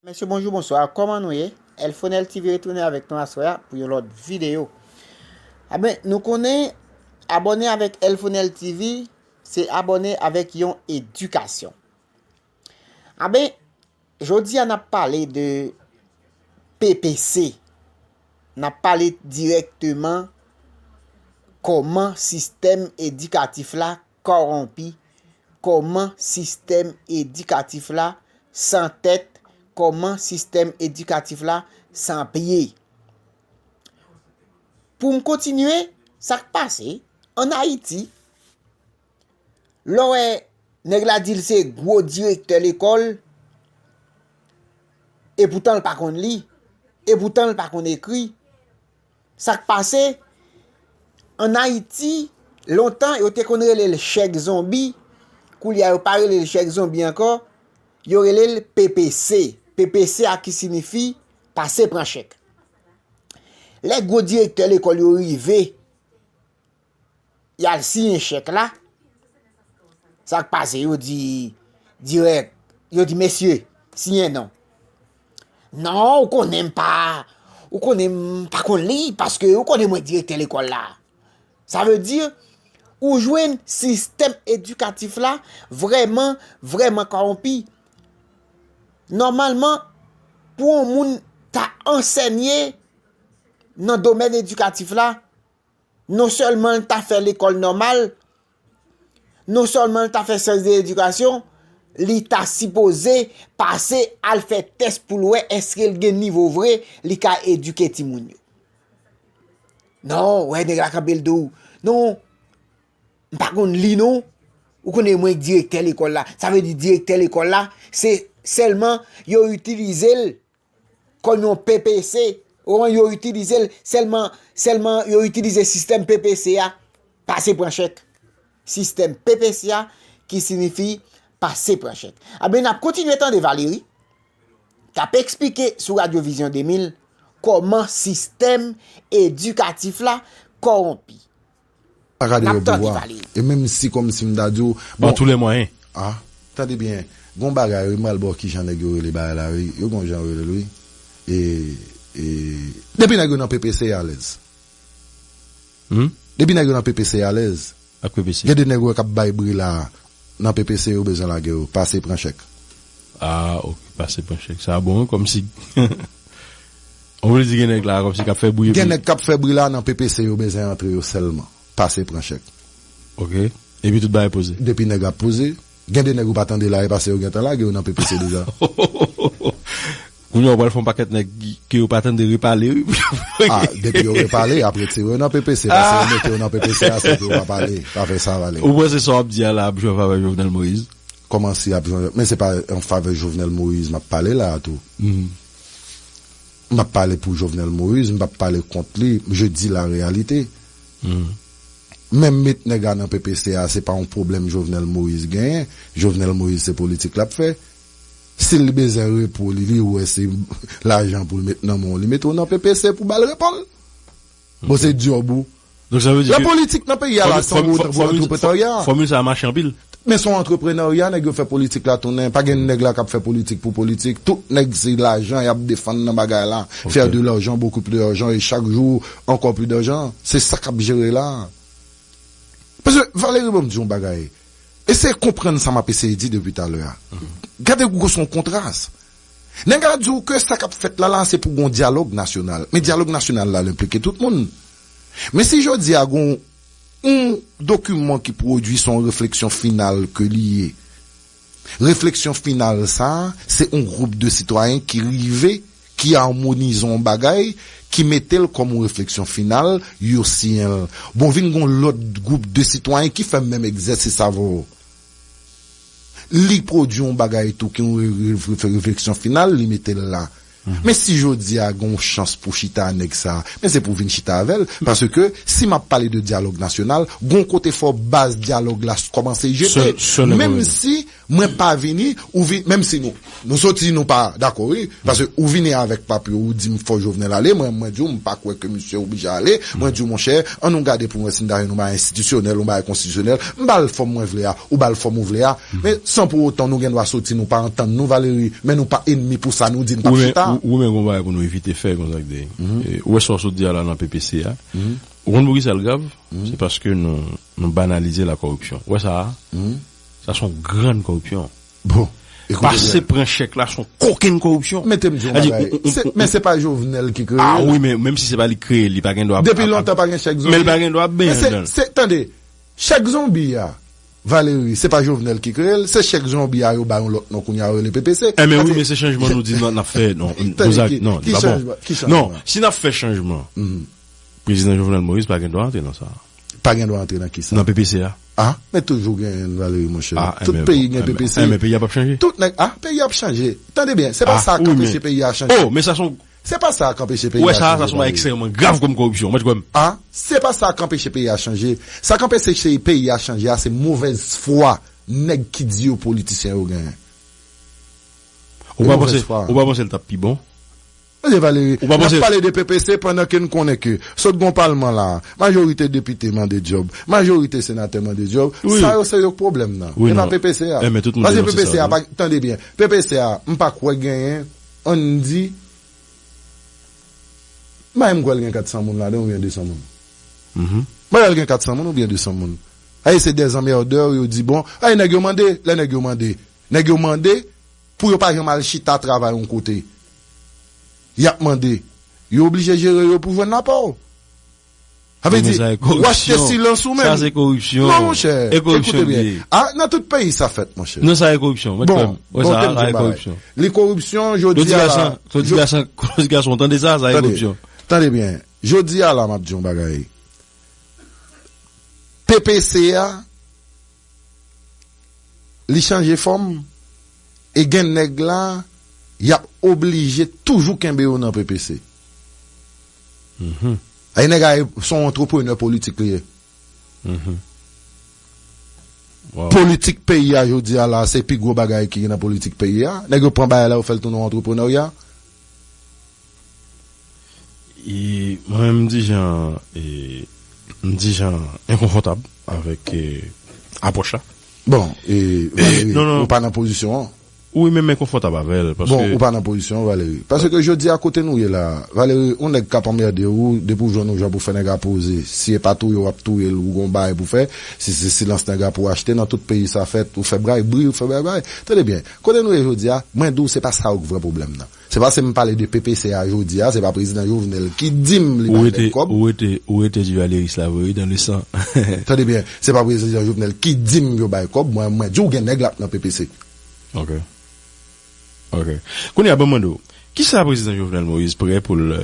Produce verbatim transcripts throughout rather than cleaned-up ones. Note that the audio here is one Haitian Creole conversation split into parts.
Mesye, bonjou, bonswa. Kòman nou ye? Elfonel T V retounen avèk nou aswè a pou yon lòt videyo. Aben, nou konnen abòne avèk Elfonel T V, se abòne avèk yon edikasyon. Aben, jodi a n ap pale de P P C. N ap pale dirèkteman kòman sistèm edikatif la kòwonpi, kòman sistèm edikatif la san tèt, kòman sistèm edikatif la san pye. Pou m kontinye, sa k pase ann Ayiti, lè w wè nèg la di l se gwo direktè lekòl, epoutan l pa konn li, epoutan l pa konn ekri, sa k pase, ann Ayiti, lontan, yo te konn rele l chèk zonbi, koulye a yo pa rele l chèk zonbi ankò, yo rele l P P C. P P C a ki siyifi pase pran chèk. Lè gwo direktè lekòl yo rive, y al siyen chèk la, sa k pase, yo di dirèk, yo di, "Mesye, siyen non." "Non, ou konnen m pa, ou konnen m pa konn li, paske ou konnen mwen direktè lekòl la." Sa vle di, ou jwenn sistèm edikatif la vrèman, vrèman kòwonpi. Nòmalman, pou yon moun ta ansènye nan domèn edikatif la, non sèlman l ta fè lekòl nòmal, non sèlman l ta fè syans de ledikasyon, li ta sipoze pase al fè tès pou l wè èske l gen nivo vre, li ka edike timoun yo. Non, wè nèg la kanpe l di w, "Non, m pa konn li non." Ou konnen mwen direktè lekòl la. Sa vle di direktè lekòl la, se sèlman yo itilize l kòm yon P P C, ou konprann, yo itilize l sèlman, sèlman yo itilize sistèm P P C a, pase pran chèk. Sistèm P P C a ki siyifi pase pran chèk. Aben, n ap kontinye tande Valérie, k ap eksplike sou Radyo Vizyon de mil kòman sistèm edikatif la kòwonpi. N ap tande Valérie. E menm si kòmsi m ta di w, bon, tous les moyens. Ah, tande byen. Gon bagay, wi, m pral ba w kijan nèg yo rele bagay la, wi. Yo gon jan yo rele l, wi. E, e, depi nèg yo nan P P C, alèz. Hmm? Depi nèg yo nan P P C, alèz. Ak P P C. Gen de nèg ou wè k ap bay bri la nan P P C, yo bezwen lage yo. Pase pran chèk. Ah, ok, pase pran chèk. Sa bon, wi, kòmsi. Ou vle di gen nèg la, kòmsi k ap fè bri. Gen nèg k ap fè bri la nan P P C, yo bezwen antre yo sèlman. Pase pran chèk. Ok. Epi tout bagay poze. Depi nèg ap poze, gen de nèg ou pa tande la, e pase yo gentan lage yo nan P P C deja. Kounye a, w pral fè yon pakèt nèg ki, ke yo pa tande repale, wi. Ah, depi yo repale, ap retire yo nan P P C, pase yo mete yo nan P P C a, se pou yo pa pale, pa fè sa, Valérie. Ou panse sa w ap di a la ap jwe an favè Jovenel Moïse? Kòman si ap jwe, men se pa an favè Jovenel Moïse m ap pale la a tou. Mhm. M ap pale pou Jovenel Moïse, m p ap pale kont li, je dis la réalité. Mhm. Menm met nèg la nan P P C a, se pa yon pwoblèm Jovenel Moïse genyen. Jovenel Moïse, se politik l ap fè. Si li bezwen repo li, li wè se lajan pou l met nan men w, li mete w nan P P C pou ba l repo l. Bon, se djòb ou. Donk, sa vle di ke politik nan peyi a la, se yon antrepretarya. Fòmil sa a mache anpil. Men se yon antreprenarya, nèg yo fè politik la tounen. Pa gen nèg la k ap fè politik pou politik. Tout nèg se lajan y ap defann nan bagay la. Ok. Faire de l'argent, beaucoup d'argent, et chaque jour, encore plus d'argent. Se sa k ap jere la. Paske, Valérie, ban m di yon bagay. Eseye konprann sa m ap eseye di depi talè a. Mhm. Gade gwo son kontras. Nèg la di w ke sa k ap fèt la, la, se pou gon dyalòg nasyonal. Men dyalòg nasyonal la, l enplike tout moun. Men si jodi a gon yon dokiman ki pwodui se yon refleksyon final ke li ye. Refleksyon final sa a, se yon gwoup de sitwayen ki rive, ki amonize yon bagay, ki mete l kòm yon refleksyon final, yo siyen l. Bon, vin gon lòt gwoup de sitwayen ki fè menm egzèsis avè w. Li pwodui yon bagay tou ki yon re-, re-, re-, refleksyon final, li mete l la. Men si jodi a gen yon chans pou chita a nèg sa, men se pou vin chita avè l. Paske si m ap pale de dyalòg nasyonal, gon kote fò baz dyalòg la kòmanse jete. Menm si mwen pa vini, ou vin, menm si nou, nou soti, nou pa dakò, wi. Paske ou vini avèk papye, ou di m fò Jovenel ale, mwen, mwen di w, m pa kwè ke misye oblije ale. Mwen di w, monchè, an nou gade pou mwen si n ta jwenn yon bagay enstitisyonèl, yon bagay konstitisyonèl. M ba l fòm mwen vle a, ou ba l fòm ou vle a. Men san pou otan nou gen dwa soti, nou pa antann nou, Valéry, men nou pa enmi pou sa nou di n p ap chita. Ou menm gon bagay pou nou evite fè konsa k de. Ou wè sa w sot di a la nan P P C a. Ou konn poukisa l grav? Se paske nou, nou banalize la koripsyon. Ou wè sa a? Sa se yon grann koripsyon. Bon, ekoute byen. Pase pran chèk la se yon kokenn koripsyon. Mete m di yon bagay. Men se pa Jovenel ki kreye l. Ah wi, men menm si se pa li k kreye l, li pa gen dwa. Depi lontan pa gen chèk zonbi. Men li pa gen dwa ap benyen ladan l. Tande, chèk zonbi a, Valéry, se pa Jovenel ki kreye l, se chèk zonbi a yo ba yon lòt non kounye a yo rele P P C. Enben wi, men se chanjman nou di n ap fè. Non, non, non, si n ap fè chanjman, prezidan Jovenel Moïse pa gen dwa antre nan sa. Pa gen dwa antre nan kisa? Nan P P C a. Ah, men toujou genyen Valéry, monchè. Tout peyi gen P P C. Enben peyi a p ap chanje. Tout nèg, ah, peyi ap chanje. Tande byen, se pa sa k anpeche peyi a chanje. Oh, men sa se yon Se pa sa k anpeche peyi a chanje. Ou wè sa, sa se yon bagay ekstrèmman grav kòm koripsyon. Mwen, kwè m. Ah, se pa sa k anpeche peyi a chanje. Sa k anpeche peyi a chanje a, se movèz fwa nèg ki di yo politisyen yo genyen. Ou pa panse, ou pa panse l t ap pi bon? Tande, Valéry, n ap pale de P P C pandan ke n konnen ke sot gon palman la, majorite depite mande djòb, majorite senatè mande djòb. Sa yo se yo k pwoblèm nan. E pa P P C a. Paske P P C a pa, tande byen, P P C a, m pa kwè genyen, ann di, M pa menm kwè l gen kat san moun ladan oubyen de san moun. M pa kwè l gen kat san moun oubyen de san moun. Ay, se des emmerdeurs, yo di, bon, ay, nèg yo mande, lè nèg yo mande. Nèg yo mande pou yo pa janm al chita travay yon kote. Y ap mande. Yo oblije jere yo pou jwenn lapè w. Sa vle di, ou achte silans ou menm. Sa se koripsyon. Non, monchè, ekoute byen. Ah, nan tout peyi sa fèt, monchè. Non, sa se koripsyon. Bon, bon, te m di yon bagay. Li koripsyon, jodi a la. Klodi Gason, Klodi Gason, tande sa, sa se koripsyon. Tande byen. Jodi a la, m ap di yon bagay. P P C a, li chanje fòm, e gen nèg la, y ap oblije toujou kenbe yo nan P P C. Ay, nèg la se yon antreprenè politik li ye. Politik peyi a jodi a la, se pi gwo bagay ki gen nan politik peyi a. Nèg yo pran bagay la, yo fè l tounen yon antreprenarya. E mwen menm, m di jan, e, m di jan enkonfòtab avèk, e, apwòch la. Bon, e, Valéry, ou pa nan pozisyon an. Wi, men m enkonfòtab avè l, paske. Bon, ou pa nan pozisyon an, Valéry. Paske jodi a kote nou ye la, Valéry, yon nèg k ap anmède ou, depi w jwenn yon jan pou fè nèg la poze. Si e pa touye w ap touye l, ou gon bagay pou fè. Si se silans nèg la pou achte, nan tout peyi sa fèt, ou fè bray, bri, ou fè bray, bray. Tande byen, kote nou ye jodi a, mwen di w se pa sa yo k vrè pwoblèm nan. Se paske m pale de P P C a jodi a, se pa prezidan Jovenel ki di m li bay nèg kòb. Ou rete, ou rete, ou rete di Valéry sa vre, wi, dans le sang. Tande byen, se pa prezidan Jovenel ki di m yo bay kòb, mwen, mwen di w gen nèg la nan P P C. Ok. Ok. Kounye a, ban m mande w, kisa prezidan Jovenel Moïse prè pou l,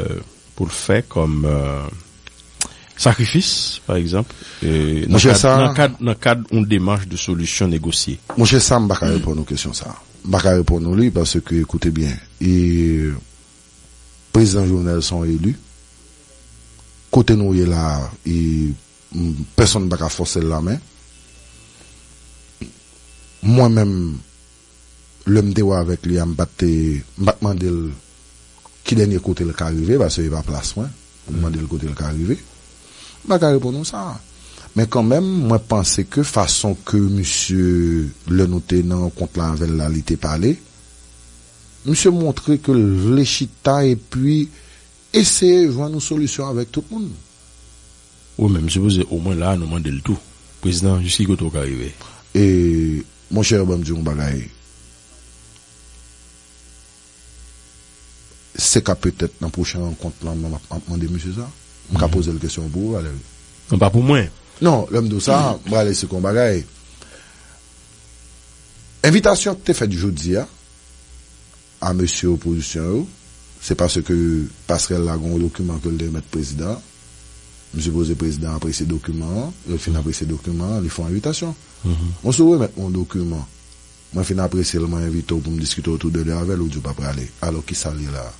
pou l fè kòm, euh, sakrifis, pa egzanp, euh, nan kad, nan kad, nan kad yon demach de solisyon negosye? Monchè, sa, m pa ka reponn ou kesyon sa. M pa ka reponn ou li, paske, koute byen, e, prezidan Jovenel se yon eli. Kote nou ye la, e, m, pèsonn pa ka fòse l lamen. Mwen menm, lè m te wè avèk li a, m pa t te, m pa t mande l ki dènye kote l ka rive, paske e pa plas mwen pou m mande l kote l ka rive. M pa ka reponn ou sa. Men kanmenm, mwen panse ke fason ke misye, lè nou te nan rankont la avè l la, li te pale, misye montre ke l vle chita epi eseye jwenn yon solisyon avèk tout moun. Wi, men m sipoze omwen la a nou mande l tou. Prezidan, jis ki kote w ka rive? E, monchè, ban m di w yon bagay. Se ka petèt nan pwochen rankont lan, m ap, ap mande misye sa. M ka poze l kesyon pou ou, Valéry. Non, pa pou mwen. Non, lè m di w sa, m prale esplike yon bagay. Envitasyon ki te fèt jodi a, a mesye opozisyon yo, se paske pasrèl la gen yon dokiman ke l te remèt prezidan an. M sipoze prezidan an apresye dokiman an, lè l fin apresye dokiman an, li fè yon envitasyon. Bon, si w remèt mwen yon dokiman, mwen fin apresye l, mwen envite w pou m diskite otou de li avè l, ou di w pa prale. Alò, kisa l ye la a?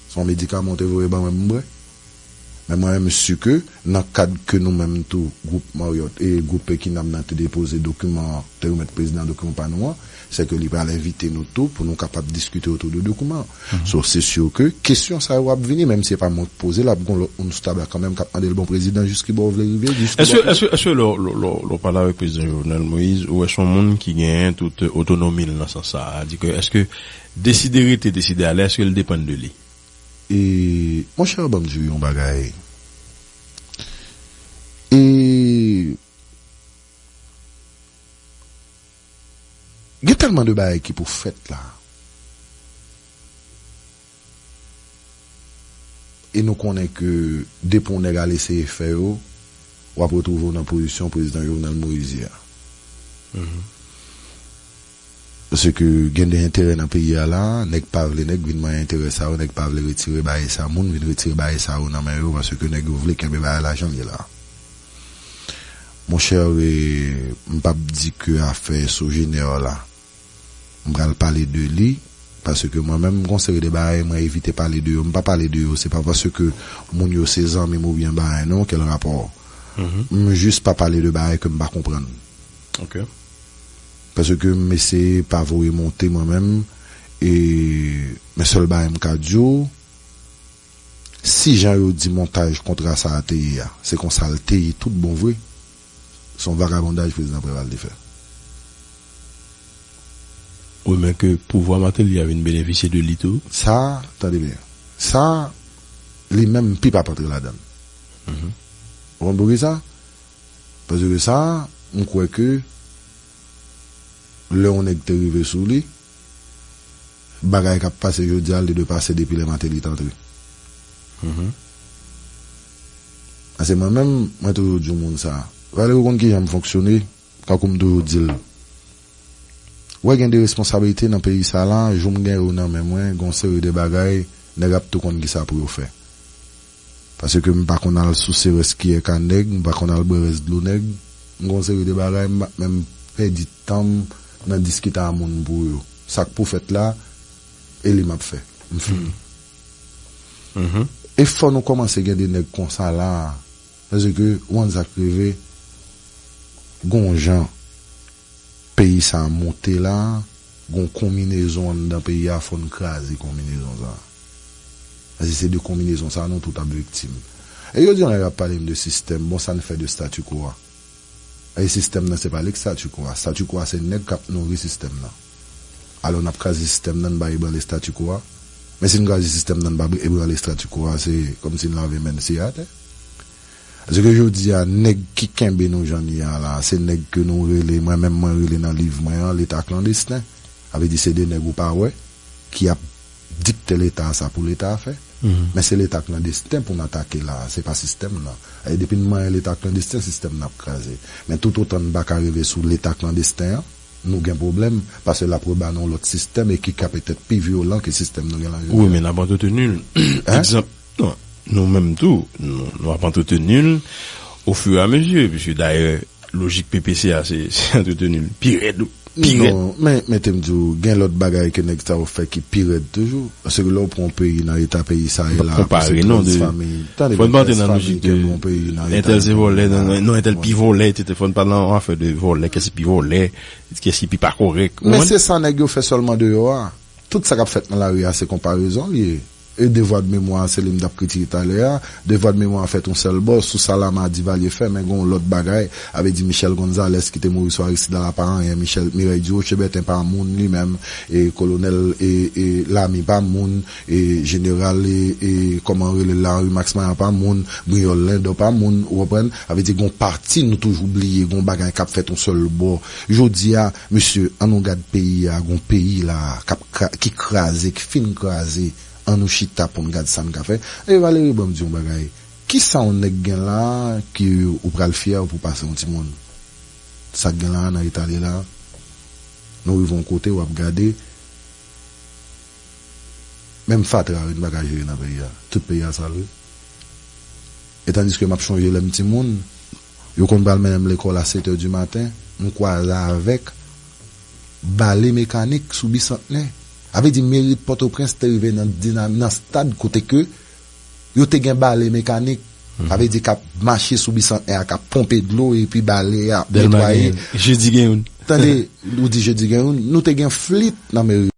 Se yon medikaman ou te voye ban mwen pou m bwè. Men mwen menm, m si ke nan kad ke nou menm tou, gwoup Marriott e gwoup Pekinam nan te depoze dokiman, te remèt prezidan dokiman pa nou an, se ke li pral envite nou tou pou nou kapab diskite otou de dokiman an. So, se si ke kesyon sa yo ap vini, menm si se pa mwen k poze l, ap gon lòt moun sou tab la kanmenm k ap mande l, bon, prezidan, jis ki bò w vle rive, jis ki bò w vle. Èske, èske, èske lè w, lè w, lè w, lè w pale avèk prezidan Jovenel Moïse, ou wè se yon moun ki genyen tout otonomi l nan sans sa a? Di ke, èske deside rete, deside ale, èske l depann de li? E, monchè, ban m di w yon bagay. E, gen tèlman de bagay ki pou fèt la. E nou konnen ke depi yon nèg al eseye fè yo, w ap retwouve w nan pozisyon prezidan Jovenel Moïse ye a. Paske gen de enterè nan peyi a la, nèg pa vle nèg vin manyen enterè sa yo, nèg pa vle retire bagay sa, moun vin retire bagay sa yo nan men yo, paske nèg yo vle kenbe bagay la jan l ye la. Monchè, e, m p ap di ke afè Sogener la, m pral pale de li, paske mwen menm, m gon seri de bagay, mwen evite pale de yo. M pa pale de yo, se pa paske moun yo se zanmi m oubyen bagay, non, quel rapport? M jis pa pale de bagay ke m pa konprann. Paske m eseye pa voye monte mwen menm, e, men sèl bagay m ka di w, si jan yo di montaj kontra sa a te ye a, se konsa l te ye tout bon vre, se yon vagabondaj prezidan Preval te fè. Ou renmen ke pouvwa Martelly a vin benefisye de li tou? Sa, tande byen. Sa, li menm, m pi p ap antre ladan l. Ou konn poukisa? Paske sa, m kwè ke lè yon nèg te rive sou li, bagay k ap pase jodi a, li te dwe pase depi lè Martelly t antre. Paske mwen menm, mwen toujou di yon moun sa. Valery, ou konn kijan m fonksyone? Tankou m toujou di l, w wè, gen de responsablite nan peyi sa la, jou m gen yo nan men mwen, gon seri de bagay, nèg ap tou konn kisa pou yo fè. Paske m pa konn al souse rès kiyè ka nèg, m pa konn al bwè rès dlo nèg, m gon seri de bagay, m pa menm pèdi tan m nan diskite a moun pou yo. Sa k pou fèt la, e li m ap fè. M fini. E fò nou kòmanse gen de nèg konsa la, paske, ou konn sa k rive, gon jan peyi sa a monte la, gon konminezon anndan peyi a, fò n kraze konminezon sa a. Paske se de konminezon sa a nou tout ap viktim. E jodi a, lè y ap pale m de sistèm, bon, sa n fè de statu quo a? E sistèm nan, se pa li k statu quo a. Statu quo a, se nèg k ap nouri sistèm nan. Alò, n ap kraze sistèm nan, n ba ebranle statu quo a. Men si n kraze sistèm nan, n pa ebranle statu quo a, se kòmsi n lave men n siye atè. Paske jodi a, nèg ki kenbe nou jan n ye a la, se nèg ke nou rele, mwen menm mwen rele nan liv mwen an, leta klandesten. Sa vle di se de nèg ou pa wè, ki ap dikte leta a sa pou leta a fè. Men se leta klandesten pou n atake la, se pa sistèm nan. E depi n manyen leta klandesten, sistèm nan ap kraze. Men toutotan n pa ka rive sou leta klandesten an, nou gen pwoblèm, paske l ap reba nou yon lòt sistèm e ki ka petèt pi vyolan ke sistèm nou gen la jodi a. Wi, men n ap antreteni l. Egzanp, non, nou menm tou, nou, nou ap antreteni l ofiramezyè, piske dayè, lojik P P C a, se, se antreteni l pi rèd, pi rèd. Non, men, men te m di w, gen lòt bagay ke nèg sa yo fè ki pi rèd toujou. Paske lè w pran yon peyi nan eta peyi sa ye la, konpare non, de, fò n pa antre nan lojik de entèl se vòlè, non, non, entèl pi vòlè, etsetera. Fò n pa nan yon afè de vòlè, kiyès ki pi vòlè, kiyès ki pi pa kòrèk. Men se sa nèg yo fè sèlman deyò a. Tout sa k ap fèt nan lari a, se konparezon li ye. E devwa de memwa, se li m t ap kritike talè a. Devwa de memwa fèt yon sèl bò, sou sa Lama Divalye fè, men gen yon lòt bagay. Sa vle di Michel Gonzalez ki te mouri sou Aristide la, la pa anyen. Michel, Mireille Durocher-Bertin pa moun li menm. E kolonèl, e, e Lamy pa moun. E jeneral, e, e kòman yo rele l la, Henri Max Maillard pa moun. Briol Lindor pa moun, ou konprann? Sa vle di gen yon pati nou toujou bliye, gen yon bagay k ap fèt yon sèl bò. Jodi a, mesye, ann nou gad peyi a, gen yon peyi la k ap kra-, ki kraze, ki fin kraze. Ann nou chita pou n gad sa n ka fè. E Valery, ban m di yon bagay. Kisa yon nèg gen la ke ou pral fyè pou pase yon timoun? Sa k gen la nan eta l ye la, nou rive yon kote w ap gade, menm fatra wi n pa ka jere nan peyi a. Tout peyi a sal wi. E tandiske m ap chonje lè m timoun, yo konn pral mennen m lekòl a sèt è di maten, m kwaze avèk bale mekanik sou Bisantnè. Sa vle di meri Pòtoprens te rive nan dinam, nan stad kote ke yo te gen bale mekanik. Sa vle di k ap mache sou Bisantnè a, k ap ponpe dlo epi bale a ap Dèlma netwaye. Gen youn. Jedi Gen youn. Tande, ou di Jedi Gen youn, nou te gen flit nan meri